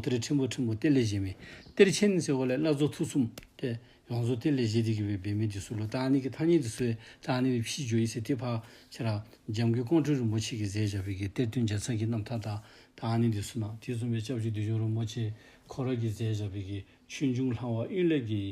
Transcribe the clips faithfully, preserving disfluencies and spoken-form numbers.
གཏེར་ཕྲན་བུ་ཕྲན་བུ་གཏེར་ལས་བཞེས་མི། གཏེར་ཆེན་ཟེརཝ་ལས་བླ་རྫོགས་ཐུགས་གསུམ་ཏེ་ཡོངས་རྫོགས་གཏེར་ལས་བཞེས་ཏེ་གི་སྦེ་འབད་མི་འདི་ཚུ་ལུ་ད་ཨ་ནི་གི་ཐ་སྙད་འདི་ཚུ་ཡང་ད་ཨ་ནི་སྦེ་ཕྱེ་འགྱོ་ཡི་ཟེར། ཏེ་ཕར་ཁྱེད་ར་འཇམ་མགོན་ཀོང་སྤྲུལ་རིན་པོ་ཆེ་གིས་མཛད་བཞག་པའི་གི་གཏེར་སྟོན་རྒྱ་ཚ་གི་རྣམ་ཐར་དང་ད་ཨ་ནི་འདི་ཚུ་ནང་དེ་བཟུམ་སྦེ་སྐྱབས་རྗེ་བདུད་འཇོམས་རིན་པོ་ཆེ་ཁོ་ར་གིས་མཛད་བཞག་པའི་གི་ཆོས་འབྱུང་ལྷ་དབང་གཡུལ་ལས་ཀྱི་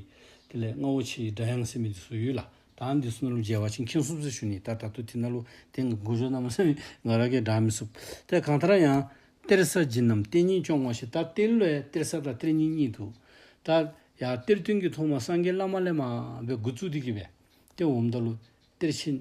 དེ་ལས་རྔ་བོ་ཆེའི་སྒྲ་དབྱངས་ཟེར་མི་འདི་ཚུ་ཡོད་ལགས། ད་ཨ་ནི་འདི་ཚུ་ནང་ལུ་མཇལ་བ་ཅིན་མཁྱེན་ཚུགས་ཟེར་ཞུ་ནི། ད་ད་ལྟོ་དེ་ནང་ལུ་དེ་འགོ་བརྗོད་གནམ་མེད་ས་མེད་ང་ར་གིས་བསྒྲག་མི་ཚུགས། ཏེ་གང་ལྟར་ཡང་གཏེར་གསར་བྱིན་རྣམས་གཏེར་རྙིང་སྐྱོང་ངོ་ཞེས། ད་གཏེར་ལུ་ཡང་གཏེར་གསར་དང་གཏེར་རྙིང་གཉིས་འདུག། ད་ཡང་གཏེར་སྟོན་གྱི་ཐོག་མ་སངས་རྒྱས་བླ་མ་ལས་མར་སྦེ་འགོ་བཙུགས་ཏེ་གི་སྦེ་ཏེ་འོངམ་ད་ལུ་གཏེར་ཆེན་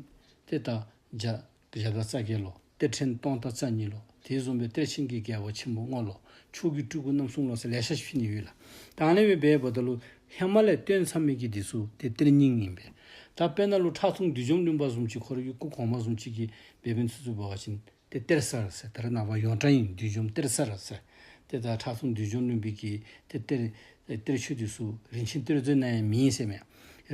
ཏེ་ད་བརྒྱ་བརྒྱ་དང་རྩ་བརྒྱད་ལོ། གཏེར་ཕྲན་སྟོང་དང་རྩ་གཉིས་ལོ། དེ་བཟུམ་སྦེ་གཏེར་ཆེན་གྱི་རྒྱལ་པོ་ཆེན་པོ་ལྔ་ལོ། མཆོག་གི་སྤྲུལ་སྐུ་རྣམ་གསུམ་ལོ་ཟེར་ལེ་ཤ་ཅིག་ཕུལ་ནི་ཡོད་ལགས། ད་ཨ་ནི་སྦེ་འབདཝ་ད་ལུ་ཧེ་མ་ལས་བཏོན་ཚར་མི་གི་འདི་ཚུ་ཏེ་གཏེར་རྙིང་ཨིན་པས། ད་དཔེར་ན་ལུ་ཁྲག་འཐུང་བདུད་འཇོམས་གླིང་པ་བཟུམ་ཅིག་ཁོ་རའི་གི་སྐུ་གོང་མ་བཟུམ་ཅིག་གི་འབད་མི་འདི་ཚུ་འབད་བ་ཅིན་ཏེ་གཏེར་གསར་ཟེར། ད་རེས་ནངས་པ་ཡོངས་གྲགས་ཨིན། བདུད་འཇོམས་གཏེར་གསར་ཟེར། ཏེ་ད་ཁྲག་འཐུང་བདུད་འཇོམས་གླིང་པའི་གི་ཏེ་གཏེར་གཏེར་ཆོས་འདི་ཚུ་རིན་ཆེན་གཏེར་མཛོད་ནང་ཡང་མེད་ཟེར་མས།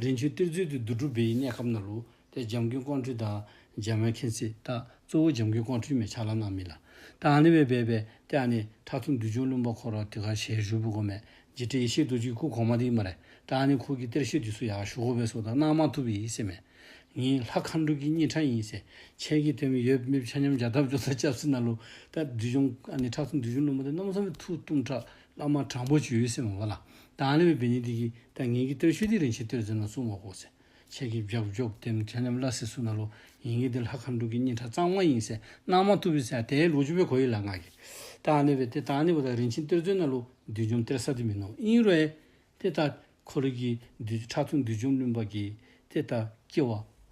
རིན་ཆེན་གཏེར་མཛོད་འདི་བསྡུ་སྒྲུབ་འབད་བའི་གནས་སྐབས་ནང་ལུ་ཏེ་འཇམ་མགོན་ཀོང་སྤྲུལ་དང་འཇམ་དབྱངས་མཁྱེན་བརྩེ། ད་གཙོ་བོ་འཇམ་མགོན་ཀོང་སྤྲུལ་མས་ཕྱག་ལཱ་གནང་མི་ལགས། ད་ཨ་ནི་སྦེ་འབད་སྦེ་ཏེ་ཨ་ནི་ཁྲག་འཐུང་བདུད་འཇོམས་གླིང་པ་ཁོ་ར་དེ་ཁར་ཞལ་བཞུགས་པའི་སྒང་མས། འཇིགས་བྲལ་ཡེ་ཤེས་རྡོ་རྗེ་སྐུ་གོང་མ་འདི་ཨིན་སྨ་རེ། ད་ཨ་ནི་ཁོ་གི་གཏེར་ཆོས་འདི་ཚུ་ཡར་ཞུ་དགོ་པས་ཟེརཝ་ད་གནང་མ་བཏུབ་པས་ཟེར་མས། ངེའི་ལྷ་མཁའ་འགྲོ་གི་སྙིང་ཁྲག་ཨིན་ཟེར། ཁྱེད་ཀྱིས་སྟོན་མི་ཡོད་མེད་ཆ་མཉམ་བརྒྱ་ཐམ་བཅུ་ཐམ་རྐྱབ་ཟེར་ནང་ལུ་ད་བདུད་འཇོམས་ཨ་ནི་ཁྲག་འཐུང་བདུད་འཇོམས་གླིང་པ་འདི་གནམ་མེད་ས་མེད་ཐུགས་གཏུམ་དྲགས་བླ་མ་དྲང་པོ་ཅིག་ཡོད་ཟེར་མས་པ་ལགས། ད་ཨ་ནི་སྦེ་འབད་ནི་འདི་གིས་ད་ངེ་གི་གཏེར་ཆོས་འདི་རིན་ཆེན་གཏེར་མཛོད་ནང་བཙུགས་མ་དགོ་ཟེར། ཁྱེད་ཀྱིས་བརྒྱ་བཅོ་བརྒྱད་ཆ་མཉམ་སླ་བསྲེ་ཚུ་ནང་ལུ་ངེ་གི་འདི་ལྷ་མཁའ་འགྲོ་གི་སྙིང་ཁྲག་གཙང་མ་ཨིན་ཟེར་གནང་མ་བཏུབ་པས་ཟེར། དེ་ལོ་རྒྱུས་སྦེ་གོ་ཡི་ལགས་ང་གིས། ད་ཨ་ནི་སྦེ་ཏེ་ད་ཨ་ནི་འབདཝ་ད་རིན་ཆེན་གཏེར་མཛོད་ནང་ལུ་བདུད་འཇོམས་གཏེར་གསར་འདི་མིན་ནུག། ཨིན་རུང་ཏེ་ད་ཁོ་རའི་གི་བདུད་ཁྲག་འཐུང་བདུད་འཇོམས་གླིང་པ་གི་ཏེ་ད་སྐྱེ་བ་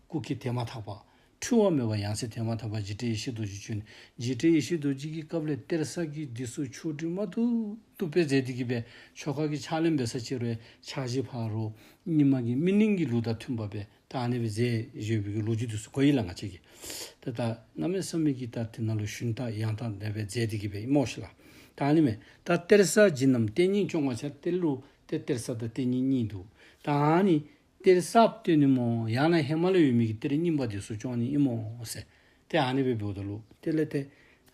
སྐུ་སྐྱེ་དེ་མ་ཐག་པ། འཁྲུལ་བ་མེད་པ་ཡང་སྲིད་དེ་མ་ཐག་པ་འཇིགས་བྲལ་ཡེ་ཤེས་རྡོ་རྗེ་བྱོན། འཇིགས་བྲལ་ཡེ་ཤེས་རྡོ་རྗེ་གི་སྐབས་ལས་གཏེར་གསར་གྱི་འདི་ཚུ་ཆོ་འཕྲུལ་མ་བཏུབ་བཏུབ་སྦེ་མཛད་དེ་གི་སྦེ་ཆོ་ག་གི་ཕྱག་ལེན་འབད་ས་ཅིག་རུང་ཕྱག་བཞེས་ཕ་རོལ་ཉི་མ་གི་སྨིན་གླིང་གི་ལུགས་དང་མཐུན་པ་སྦེ་ད་ཨ་ནི་སྦེ་མཛད་བཞུགས་པའི་གི་ལོ་རྒྱུས་འདི་ཚུ་གོ་ཡི་ལགས་ང་བཅས་ཀྱིས། ད་ད་གནམ་མེད་ས་མེད་ཀྱི་ད་དེ་ནང་ལུ་ཞུན་དང་ཡང་དག་དེ་སྦེ་མཛད་དེ་གི་སྦེ་ཨིན་མོ་ཤིག་ལགས། ད་ཨ་ནི་མས། ད་གཏེར་གསར་བྱིན་རྣམས་གཏེར་རྙིང་སྐྱོང་ངོ་ཟེར། གཏེར་ལུ་ཏེ་གཏེར་གསར་དང་གཏེར་རྙིང་གཉིས་འདུག། ད་ཨ་ནི་གཏེར་གསརཔ་བཏོན་ནི་སྨོ་ཡང་ན་ཧེ་མ་ལས་ཡོད་མི་གི་གཏེར་རྙིང་པ་འདི་ཚུ་སྐྱོང་ནི་ཨིན་མོ་ཟེར། ཏེ་ཨ་ནི་སྦེ་འབདཝ་ད་ལུ་དེ་ལས་ཏེ་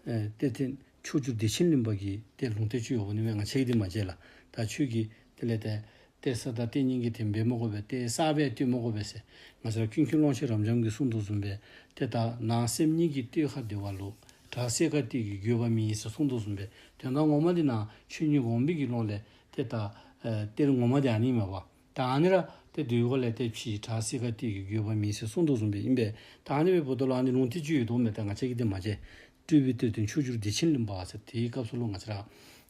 ཨེ་གཏེར་སྟོན་མཆོག་གྱུར་བདེ་ཆེན་གླིང་པ་གི་ཏེ་ལུང་བསྟན་ཅིག་ཡོདཔ་འོང་ནི་མས། ང་བཅས་ཀྱིས་འདི་མ་མཇལ་ལགས། ད་ཁྱོད་ཀྱིས་དེ་ལས་ཏེ་གཏེར་གསར་དང་གཏེར་རྙིང་གི་དེ་འབད་མི་དགོ་པས། གཏེར་གསར་སྦེ་བཏོན་མི་དགོ་པས་ཟེར། ང་བཅས་ར་ཀུན་མཁྱེན་ཀློང་ཆེན་རབ་འབྱམས་ཀྱིས་གསུངས་དོ་བཟུམ་སྦེ་ཏེ་ད་ནང་སེམས་ཉིད་ཀྱི་གཏེར་ཁ་བདེ་བ་ལུ། བྲག་གསེར་ཁ་གཏེར་གྱི་བརྒྱུད་པ་མིན་ཟེར་གསུངས་དོ་བཟུམ་སྦེ་དོན་དག་ངོ་མ་འདི་ནང་ཆོས་ཉིད་སྒོམ་པའི་གི་ཀློང་ལས་ཏེ་ད་ཨེ་གཏེར་ངོ་མ་འདི་ཨ་ནི་མས་པ། ད་ཨ་ནི་ར་ཏེ་དུས་འཁོར་ལས་ཏེ་ཕྱི་བྲག་གསེར་ཁ་གཏེར་གྱི་བརྒྱུད་པ་མིན་ཟེར་གསུངས་དོ་བཟུམ་སྦེ་ཨིན་པས། ད་ཨ་ནི་སྦེ་འབདཝ་ད་ལུ་ཨ་ནི་ལུང་བསྟན་ཅིག་ཡོད་དོ་མས། ད་ང་བཅས་ཀྱིས་འདི་མ་མཇལ། སྤྲུལ་པའི་གཏེར་སྟོན་མཆོག་གྱུར་བདེ་ཆེན་གླིང་པ་ཟེར། དེའི་སྐབས་སུ་ལུ་ང་བཅས་ར་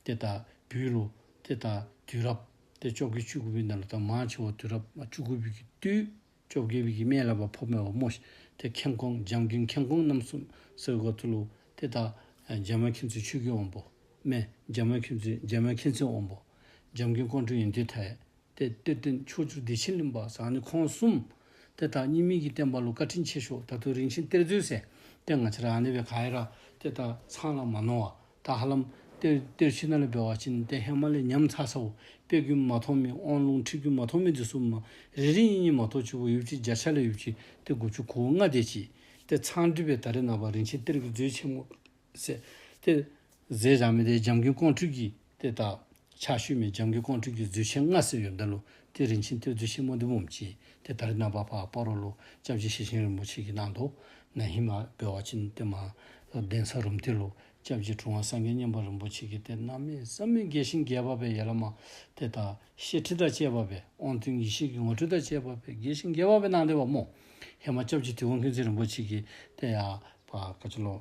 ཏེ་ད་བོད་ལུ་ཏེ་ད་དུས་རབས་ཏེ་བཅོ་བརྒྱད་བཅུ་དགུ་པའི་ནང་ལུ་ད་མང་ཆེ་བ་དུས་རབས་བཅུ་དགུ་པའི་གི་དུས་བཅོ་བརྒྱད་པའི་གི་སྨད་ལས་ཕར་ཕོགཔ་མས་པ་སྨོ་ཤིག། ཏེ་མཁྱེན་ཀོང་འཇམ་མགོན་མཁྱེན་ཀོང་རྣམ་གསུམ་ཟེར་བའི་སྐབས་སུ་ལུ་ཏེ་ད་ཨེ་འཇམ་དབྱངས་མཁྱེན་བརྩེ་ཆོས་ཀྱི་དབང་པོ་མས། འཇམ་དབྱངས་མཁྱེན་བརྩེ་འཇམ་དབྱངས་མཁྱེན་བརྩེ་དབང་པོ། འཇམ་མགོན་ཀོང་སྤྲུལ་ཡོན་ཏན་མཐའ་ཡས། ཏེ་གཏེར་སྟོན་མཆོག་གྱུར་བདེ་ཆེན་གླིང་པ་ཟེར་ཨ་ནི་ཁོང་གསུམ་ཏེ་ད་རྙིང་མའི་གི་བསྟན་པ་ལུ་བཀའ་དྲིན་ཆེ་ཤོས། ད་ལྟོ་རིན་ཆེན་གཏེར་མཛོད་ཟེར་ཏེ་ང་བཅས་ར་ཨ་ནི་སྦེ་ག་ར་ཏེ་ད་ཚང་ལ་མ་མནོ་བར་ད་ཧ་ལམ་གཏེར་གཏེར་ཆོས་ནང་ལས་འབད་བ་ཅིན་ཏེ་ཧེ་མ་ལས་ཉམས་ཚར་ཚརཝ་དཔེ་རྒྱུན་མ་ཐོགས་མི་དབང་ལུང་ཁྲིད་རྒྱུན་མ་ཐོགས་མི་འདི་ཚུ་མ་རེ་རེ་གཉིས་གཉིས་མ་གཏོགས་ཅིག་པོ་ཡོདཔ་ཅིག་བརྒྱ་ཆ་ལས་ཡོདཔ་ཅིག་ཏེ་དགུ་བཅུ་གོ་ལྔ་དེ་ཅིག་ཏེ་ཚང་སྒྲིག་སྦེ་ད་རེས་ནངས་པ་རིན་ཆེན་གཏེར་གྱི་མཛོད་ཆེན་མོ་ཟེར་ཏེ་མཛད་བཞག་མི་དེ་འཇམ་མགོན་ཀོང་སྤྲུལ་གྱི་ཏེ་ད་ཕྱག་ཞུ་མི་འཇམ་མགོན་ཀོང་སྤྲུལ་གྱི་མཛོད་ཆེན་ལྔ་ཟེར་ཡོདཔ་ད་ལུ་ཏེ་རིན་ཆེན་གཏེར་མཛོད་ཆེན་མོ་འདི་སྦོམ་ཅིག་ཏེ་ད་རེས་ནངས་པ་ཕར་སྤ་རོ་ལུ་སྐྱབས་རྗེ་ཞེ་ཆེན་རིན་པོ་ཆེ་གིས་གནང་དོ། ན་ཧིང་མ་འབད་བ་ཅིན་ཏེ་མར་གདན་ས་རུམ་བཏེག་ལུ་སྐྱབས་རྗེ་གྲུབ་དབང་སངས་རྒྱས་མཉན་པ་རིན་པོ་ཆེ་གིས་ཏེ་གནམ་མེད་ས་མེད་རྒྱས་ཤིང་རྒྱས་པ་སྦེ་ཡ་ལ་མ་ཏེ་ད་བཤད་ཁྲིད་དང་བཅས་པ་སྦེ་དབང་དོན་ཡེ་ཤེས་ཀྱི་ངོ་སྤྲོད་དང་བཅས་པ་སྦེ་རྒྱས་ཤིང་རྒྱས་པ་སྦེ་གནང་སྡོདཔ་སྨོ། ཧེ་མ་སྐྱབས་རྗེ་དིལ་མགོ་མཁྱེན་བརྩེ་རིན་པོ་ཆེ་གིས་ཏེ་ཡར་ཕར་ག་ཅི་ལོ་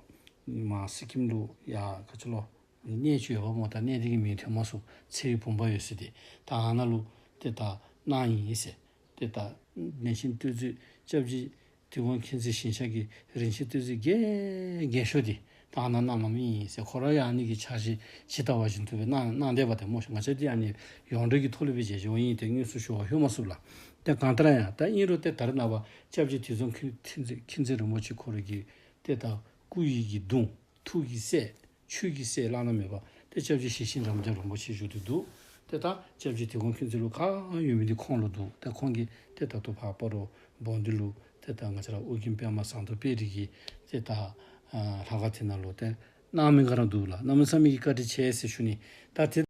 མར་སི་ཀིམ་ལུ་ཡར་ག་ཅི་ལོ་གནས་ཅིག་ཡོདཔ་སྨོ། ད་གནས་དེ་གི་མིང་ཐོན་མ་ཚུགས། ཚེ་ཡི་བུམ་པ་ཡོད་ས་དེ། ད་ཨ་ནཱ་ལུ་ཏེ་ད་གནང་ཡི་ཟེར། ཏེ་ད་རིན་ཆེན་གཏེར་མཛོད་སྐྱབས་རྗེ་དིལ་མགོ་མཁྱེན་བརྩེ་ཞིང་གཤེགས་ཀྱི་རིན་ཆེན་གཏེར་མཛོད་རྒྱས་རྒྱས་ཤོས་དེ་ད་ཨ་ནཱ་གནང་གནངམ་ཨིན་ཟེར། ཁོ་ར་ཡང་ཨ་ནི་གི་ཕྱག་བཞེས་ཇི་ལྟ་བ་བཞིན་དུ་སྦེ་གནང་གནང་སྡོདཔ་ད་སྨོ་ཤིག། ང་བཅས་འདི་ཨ་ནི་ཡོངས་གྲགས་ཀྱི་ཐོག་ལས་སྦེ་མཇལ་མཇལཝ་ཨིན། ཏེ་དངོས་སུ་ཞུ་བར་ལྷོད་མ་ཚུགས་ལགས། ཏེ་གང་ལྟར་ཡང་ད་ཨིན་རུང་ཏེ་ད་རེས་ནངས་པ་སྐྱབས་རྗེ་དིལ་མགོ་མཁྱེན་བརྩེ་མཁྱེན་བརྩེ་རིན་པོ་ཆེ་ཁོ་ར་གི་ཏེ་ད་སྐུ་ཡི་གི་གདུང་ཐུགས་ཀྱི་སྲས་ཆོས་ཀྱི་སྲས་བླ་ན་མེད་པ་ཏེ་སྐྱབས་རྗེ་ཞེ་ཆེན་རབ་འབྱམས་རིན་པོ་ཆེ་བཞུགས་ཏེ་འདུག། ཏེ་ད་སྐྱབས་རྗེ་དིལ་མགོ་མཁྱེན་བརྩེ་ལུ་ག་ཡོད་མི་འདི་ཁོང་ལུ་འདུག། ཏེ་ཁོང་གིས་ཏེ་ད་ལྟོ་ཕར་སྤ་རོ་བོ་འདི་ལུ་ཏེ་ད་ང་བཅས་ར་ཨོ་རྒྱན་པདྨ་ཟངས་མདོག་དཔལ་རི་གི་ཏེ་ད་ཨ་ལྷ་ཁང་དེ་ནང་ལུ་ཏེ་གནང་མི་ག་ར་འདུག་ལགས། གནམ་མེད་ས་མེད་ཀྱི་བཀའ་དྲིན་ཆེ་ཟེར་ཞུ་ནི། ད་དེ་